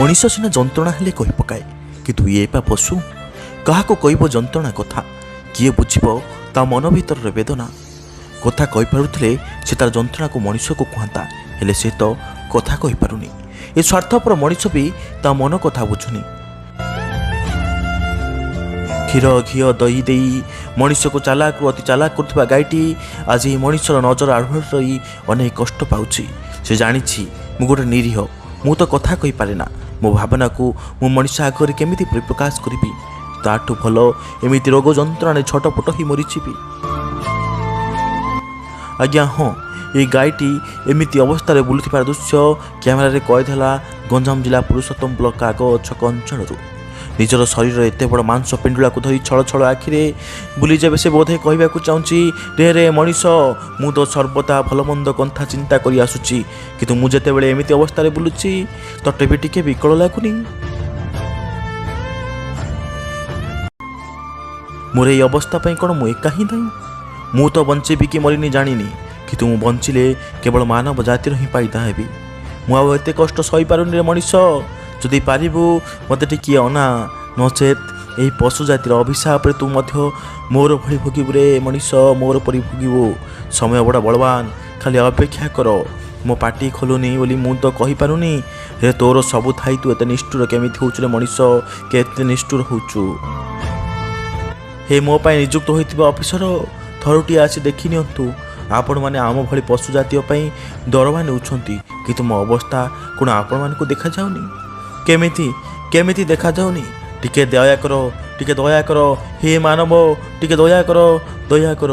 ମଣିଷ ସିନା ଯନ୍ତ୍ରଣା ହେଲେ କହି ପକାଏ, କିନ୍ତୁ ଇଏ ପା ପଶୁ। କାହାକୁ କହିବ ଯନ୍ତ୍ରଣା କଥା? କିଏ ବୁଝିବ ତା ମନ ଭିତରର ବେଦନା? କଥା କହିପାରୁଥିଲେ ସେ ତାର ଯନ୍ତ୍ରଣାକୁ ମଣିଷକୁ କୁହନ୍ତା, ହେଲେ ସେ ତ କଥା କହିପାରୁନି। ଏ ସ୍ୱାର୍ଥପର ମଣିଷ ବି ତା ମନ କଥା ବୁଝୁନି। କ୍ଷୀର, ଘିଅ, ଦହି ଦେଇ ମଣିଷକୁ ଚାଲାକରୁ ଅତି ଚାଲାକ କରୁଥିବା ଗାଈଟି ଆଜି ଏହି ମଣିଷର ନଜର ଆଢ଼ୁଆଳରେ ରହି ଅନେକ କଷ୍ଟ ପାଉଛି। ସେ ଜାଣିଛି ମୁଁ ଗୋଟେ ନିରୀହ, ମୁଁ ତ କଥା କହିପାରେ ନା। ମୋ ଭାବନାକୁ ମୁଁ ମଣିଷ ଆଗରେ କେମିତି ପରିପ୍ରକାଶ କରିବି? ତାଠୁ ଭଲ ଏମିତି ରୋଗ ଯନ୍ତ୍ରଣାରେ ଛଟପଟ ହୋଇ ମରିଯିବି। ଆଜ୍ଞା ହଁ, ଏଇ ଗାଈଟି ଏମିତି ଅବସ୍ଥାରେ ବୁଲୁଥିବାର ଦୃଶ୍ୟ କ୍ୟାମେରାରେ କଏଦ ହେଲା ଗଞ୍ଜାମ ଜିଲ୍ଲା ପୁରୁଷୋତ୍ତମ ବ୍ଲକ ଆଗ ଛକ ଅଞ୍ଚଳରୁ। ନିଜର ଶରୀରର ଏତେ ବଡ଼ ମାଂସ ପିଣ୍ଡୁଳାକୁ ଧରି ଛଳ ଛଳ ଆଖିରେ ବୁଲି ଯେବେ ସେ ବୋଧେ କହିବାକୁ ଚାହୁଁଛି, ରେ ରେ ମଣିଷ, ମୁଁ ତ ସର୍ବଦା ଭଲମନ୍ଦ କଥା ଚିନ୍ତା କରି ଆସୁଛି, କିନ୍ତୁ ମୁଁ ଯେତେବେଳେ ଏମିତି ଅବସ୍ଥାରେ ବୁଲୁଛି ତତେ ବି ଟିକେ ବିକଳ ଲାଗୁନି? ମୋର ଏଇ ଅବସ୍ଥା ପାଇଁ କ'ଣ ମୁଁ ଏକା ହିଁ ଦାୟୀ? ମୁଁ ତ ବଞ୍ଚିବି କି ମରିନି ଜାଣିନି, କିନ୍ତୁ ମୁଁ ବଞ୍ଚିଲେ କେବଳ ମାନବ ଜାତିର ହିଁ ପାଇଦା ହେବି। ମୁଁ ଆଉ ଏତେ କଷ୍ଟ ସହିପାରୁନି ରେ ମଣିଷ, ଯଦି ପାରିବୁ ମୋତେ ଟିକିଏ ଅନା, ନଚେତ୍ ଏହି ପଶୁ ଜାତିର ଅଭିଶାପରେ ତୁ ମଧ୍ୟ ମୋର ଭଳି ଭୋଗିବୁ ରେ ମଣିଷ, ମୋର ପରି ଭୋଗିବୁ। ସମୟ ବଡ଼ ବଳବାନ, ଖାଲି ଅପେକ୍ଷା କର। ମୋ ପାଟି ଖୋଲୁନି ବୋଲି ମୁଁ ତ କହିପାରୁନି। ହେଲେ ତୋର ସବୁ ଥାଇ ତୁ ଏତେ ନିଷ୍ଠୁର କେମିତି ହେଉଛୁ ରେ ମଣିଷ, କେତେ ନିଷ୍ଠୁର ହେଉଛୁ? ହେ ମୋ ପାଇଁ ନିଯୁକ୍ତ ହୋଇଥିବା ଅଫିସର, ଥରୁଟିଏ ଆସି ଦେଖି ନିଅନ୍ତୁ। ଆପଣମାନେ ଆମ ଭଳି ପଶୁ ଜାତୀୟ ପାଇଁ ଦରମା ନେଉଛନ୍ତି, କିନ୍ତୁ ମୋ ଅବସ୍ଥା କ'ଣ ଆପଣମାନଙ୍କୁ ଦେଖାଯାଉନି? କେମିତି କେମିତି ଦେଖାଯାଉନି? ଟିକେ ଦୟା କର, ଟିକେ ଦୟା କର, ହେ ମାନବ, ଟିକେ ଦୟା କର, ଦୟା କର।